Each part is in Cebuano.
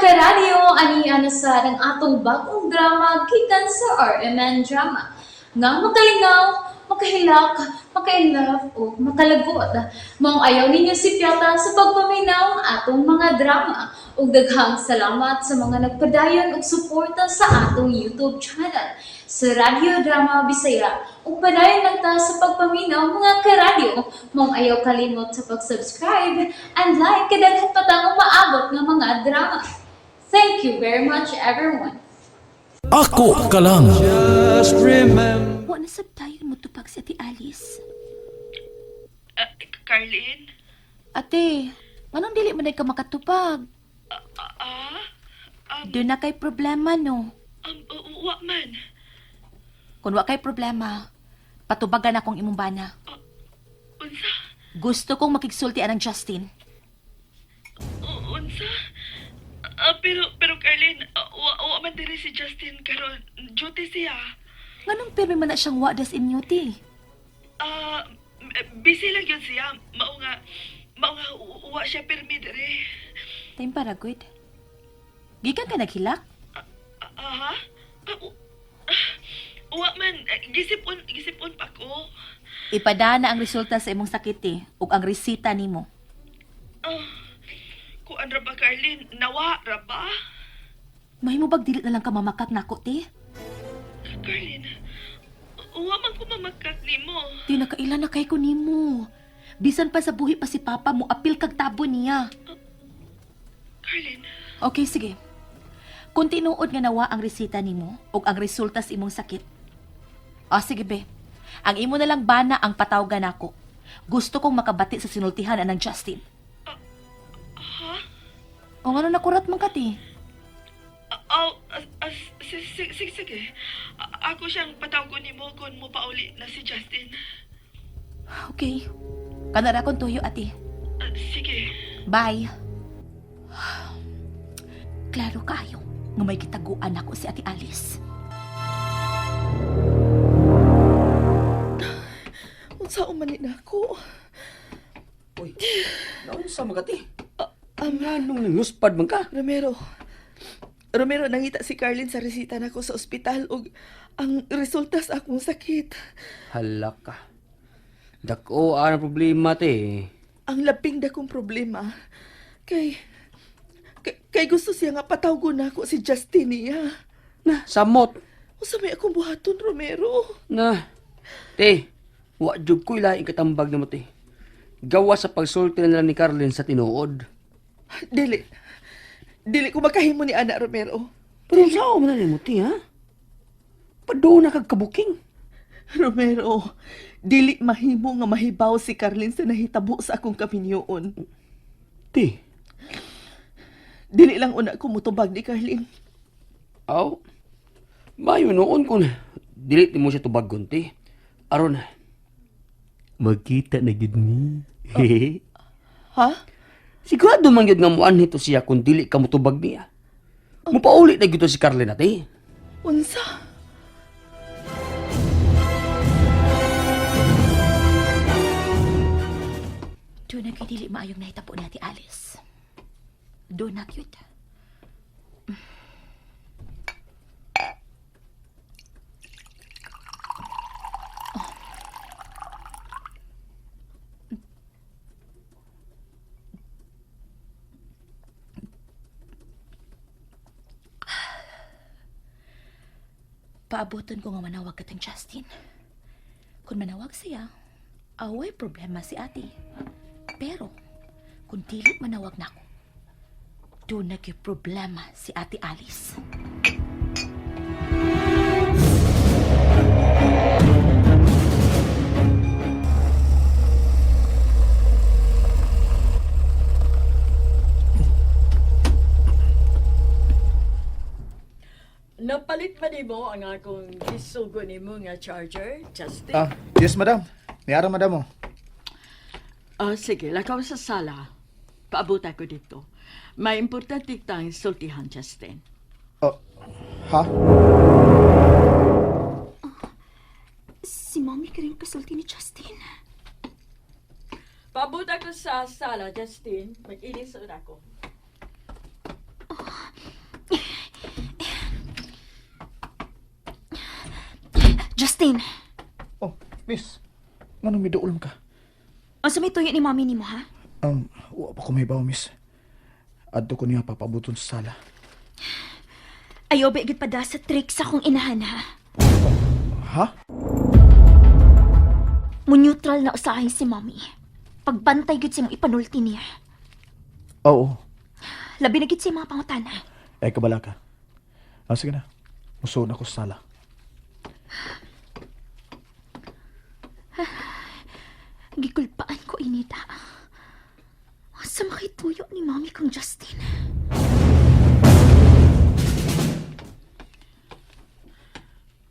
Karadyo, ani ana sa ang atong bagong drama gikan sa RMN Drama. Nga makalingaw, makahilak, makainlove o makalagot. Maong ayaw ninyo si Piata sa pagpaminaw ang atong mga drama. Ug daghang salamat sa mga nagpadayon og suporta sa atong YouTube channel sa Radyo Drama Bisaya. Ug padayon lang ta sa pagpaminaw, mga karadyo. Maong ayaw kalimot sa pag-subscribe and like kay daghan pa tang umaabot nga mga drama. Thank you very much, everyone. Ako ka lang. Wa na sab tayo mo tupag si Ate Alice. Ah, Carlin? Ate, nganong dili man ka makatupag? Ah? Doon na kay problema, no? Wa man. Kung wa kay problema, patubagan akong imong bana. Unsa? Gusto kong makigsulti anang Justin. Unsa? Ah, pero Carlin, wa man diri si Justin karon. Duty siya. Nganong pirmi man na siyang wa das inyo, ti? Ah, busy lang yun siya. Mao nga wa siya pirmi diri. Time para, good. Gikan ka naghilak? Ah, ha? Ah, wa man. Gisipon pa ko. Ipadana ang resulta sa imong sakit, eh, ug ang resita nimo. Ah, kuan ra ba, Carlin? Nawa ra ba? Mahimo bag dili na lang ka mamakak nako, ti? Carlin, wa man ko mamakak nimo. Ti, nakaila na kay ko nimo. Bisan pa sa buhi pa si Papa mo, apil kag tabo niya. Carlin, Okay, sige. Kung tinuod nga nawa ang resita nimo ug ang resulta sa imong sakit. O sige be. Ang imo na lang bana ang patawgan nako. Gusto kong makabati sa sinultihan anang Justin. Ha? O ngano nakurat man ka, ti? Aw, sige, sige. Ako siyang patawgon nimo kung mo pauli na si Justin. Okay. Kanara kong tuyo, ate. Ah, sige. Bye. Klaro kayo nga may kitaguan ako si Ate Alice. Unsa man ni nako? Uy, naunsa man ka, ti? Nganong nanguspad man ka? Romero. Romero, nangita si Carlin sa resita nako sa ospital ug ang resulta sa akong sakit. Hala ka. Dako ang problema, te. Ang labing dakong problema kay gusto siya nga patawgon nako si Justin niya. Na, samot. Unsa may akong buhaton, Romero? Na. Te, wa jud ko'y laing katambag nimo, te. Gawa sa pagsulti na lang ni Carlin sa tinuod. Dili. Dili ko makahimo ni Ana, Romero. Pero unsa man na nimo, te, ha? Paduna kag kabuking. Romero, dili mahimo nga mahibaw si Carlin sa nahitabo sa akong kaminyoon. Te, Dili lang una ko mutubag ni Carlin. aw. Mayo noon kung dili mo siya tubagon, te. Aron, magkita na gid ni. Ha? Sigurado man gyud nga muanhi to siya kung dili ka motubag niya. Mupauli na gyud to si Carlin, ate. Unsa? Doon na kay dili maayong nahitabo ni Ate Alice. Doon na cute. Paaboton ko nga manawag katang Justin. Kung manawag siya, away problema si ate. Pero, kung dili manawag nako, doon na gyud problema si Ate Alice. Napalit ba nimo ang akong gisugo nimo nga charger, Justin? Ah, yes, madam. Niara, madam, oh. Ah, sige, lakaw sa sala. Paabot ako dito. May importante tang sultihan, Justin. Oh, ha? Si Mommy ka rin kasulti ni Justin. Paabot ako sa sala, Justin. Mag-ilis ako. Justin, Oh, miss. Nganong miduol ka? unsa may tuyo ni mami nimo ha? Wa pa ko mahibaw, miss. Adto ko niya papabuton sa sala. Ayaw ba gid pada sa trick sa akong inahan ha? Ha? Mo neutral na usahay si mami. Pagbantay gid sa imong ipanulti niya. Oo. Labi na gid sa mga pangutana. Ay, kabala ka. Ah, sige na. Musuon ako sa sala. Gikulpaan ko inita. Sa makituyo ni mami kang Justin.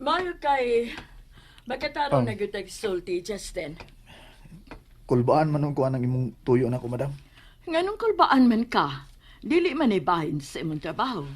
Mayo kay makatarong na gyud tag sulti, Justin. Kulbaan man ko anang imong tuyo na ko, madam. Nganong kulbaan man ka, dili man ay bahin sa imong trabaho.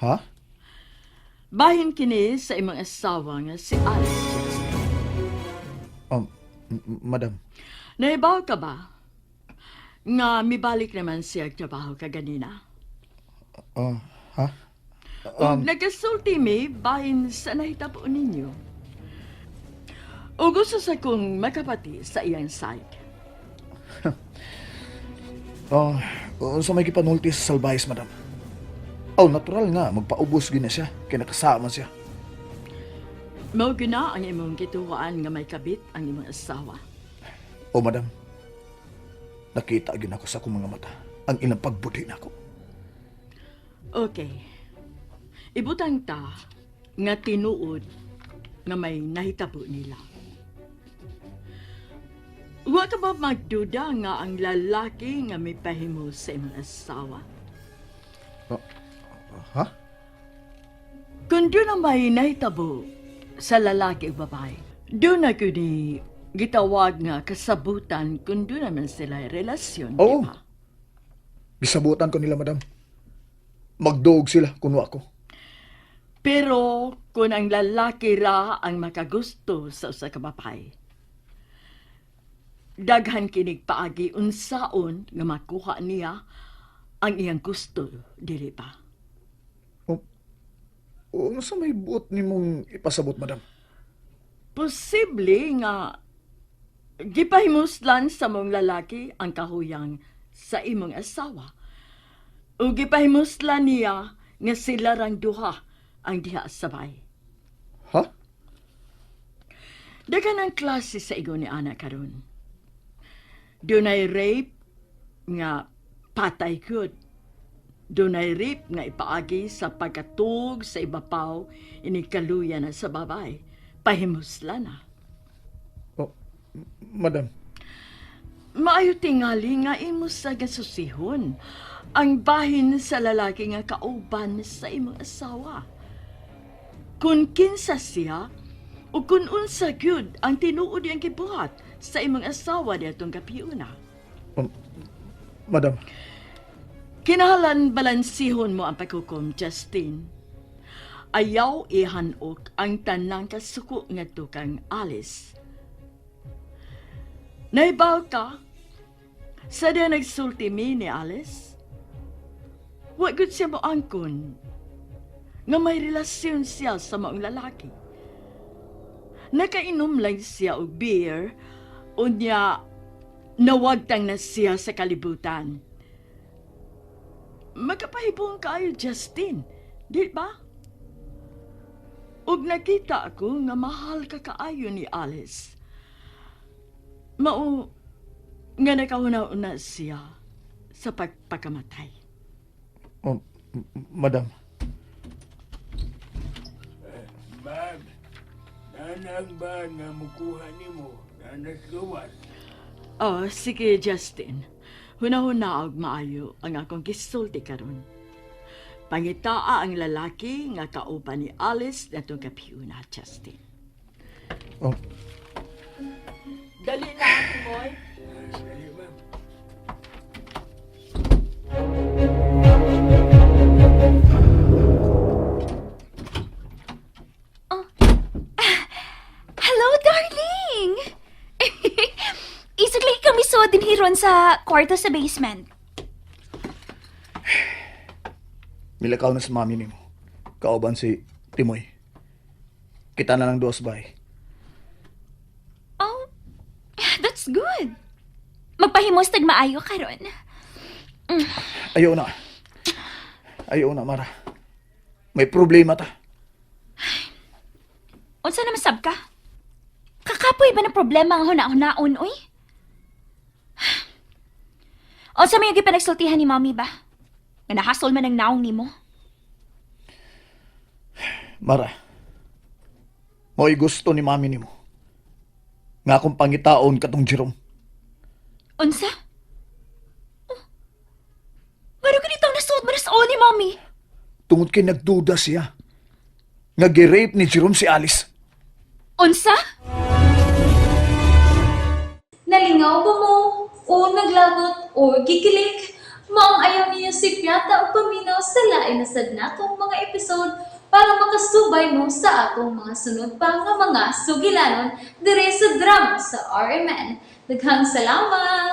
Ha? Bahin kini sa imong asawa nga si Alice, Justin. Madam. Naibaw ka ba? Nga mibalik naman siya og trabaho kaganina. Ah, ha? Ug nagasulti mi bahin sa nahitabo ninyo. Ug gusto sa kong makapati sa iyang side. Ah, unsa may gipanulti sa salbayes, madam? Oh, natural nga magpaubos gyud na siya kay nakasama siya. Mao gina ang imong gituwaan nga may kabit ang imong asawa. Oh, madam. Nakita gyud ako sa akong mga mata ang ilang pagbudhi nako. Okay. Ibutang ta nga tinuod nga may nahitabo nila. Wa ka ba magduda nga ang lalaki nga may pahimo sa imong asawa? Ha? Kung doon na may nahitabo sa lalaki o babae, doon na ko ni gitawag nga kasabutan kung doon naman sila relasyon, di Oo. ba? Gisabutan ko nila, madam. Magduog sila kun wa ko. Pero kung ang lalaki ra ang makagusto sa usa ka babae, daghan kinig paagi unsaon nga makuha niya ang iyang gusto, dili ba? Oh, unsa may buot nimong ipasabot, madam? Posible nga gipahimuslan sa mong lalaki ang kahuyang sa imong asawa. O gipahimuslan niya nga sila rang duha ang diha sabay. Ha? Daghan ang klase sa igo ni Ana karon. Dunay rape nga patay gud. Dunay rape nga ipaagi sa pagkatug sa ibapaw inikaluya na sa babay. Pahimusla na. Oh, madam. Maayo tingali nga imo sa gasusihon ang bahin sa lalaki nga kauban sa imong asawa. Kung kinsa siya o kung unsa gyud ang tinuod niyang gibuhat sa imong asawa diatong gabiuna. Madam. Kinahalan balansihon mo ang paghukom, Justin. Ayaw ihanok ang tanang kasuko ngadto kang Alice. Naibaw ka sa di nagsulti mi ni Alice? Wa gud siya moangkon nga may relasyon siya sa maong lalaki. Nakainom lang siya og beer, unya nawagtang na siya sa kalibutan. Magkapahibong kaayo, Justin. Di ba? Ug nakita ako nga mahal ka kaayo ni Alice. Mao nga nakahuna-una siya sa pagpakamatay. Oh, madam. Ma'am, nanang ba nga mukuha nimo? Nanas gawas. Oh, sige, Justin. Huna-huna og maayo ang akong gisulti karon. Pangitaa ang lalaki nga kauban ni Alice natong gabiuna, Justin. Oh, Dali na, Timoy. Dali, ma'am. Hello, darling! Isog lagi kami so din hiron sa kwarto sa basement. Milakaw na sa mami nimo. Kauban si Timoy. Kita na lang duha sa bahay. Oh, that's good. Magpahimos tag maayo karon. Ayaw na. Ayaw na, Mara. May problema ta. Unsa na masab ka? Kakapoy ba ng problema ang huna-hunaon, uy? Unsa may yung panagsultihan ni Mami ba? Nga nahasol man ang naong nimo. Mara, mo'y gusto ni mami nimo. Nga akong pangitaon katong Jerome. Unsa? Oh. Ngano ganitong nasuot mo na sa ni Mami? Tungod kay nagduda siya. Nga gi-rape ni Jerome si Alice. Unsa? Nalingaw ba mo? O naglagot o gikilig? Maong ayaw niyo si Piata o paminaw sa lain na sad natong mga episode para makasubay mo sa atong mga sunod pa nga mga sugilanon dire sa drama sa RMN. Daghang salamat!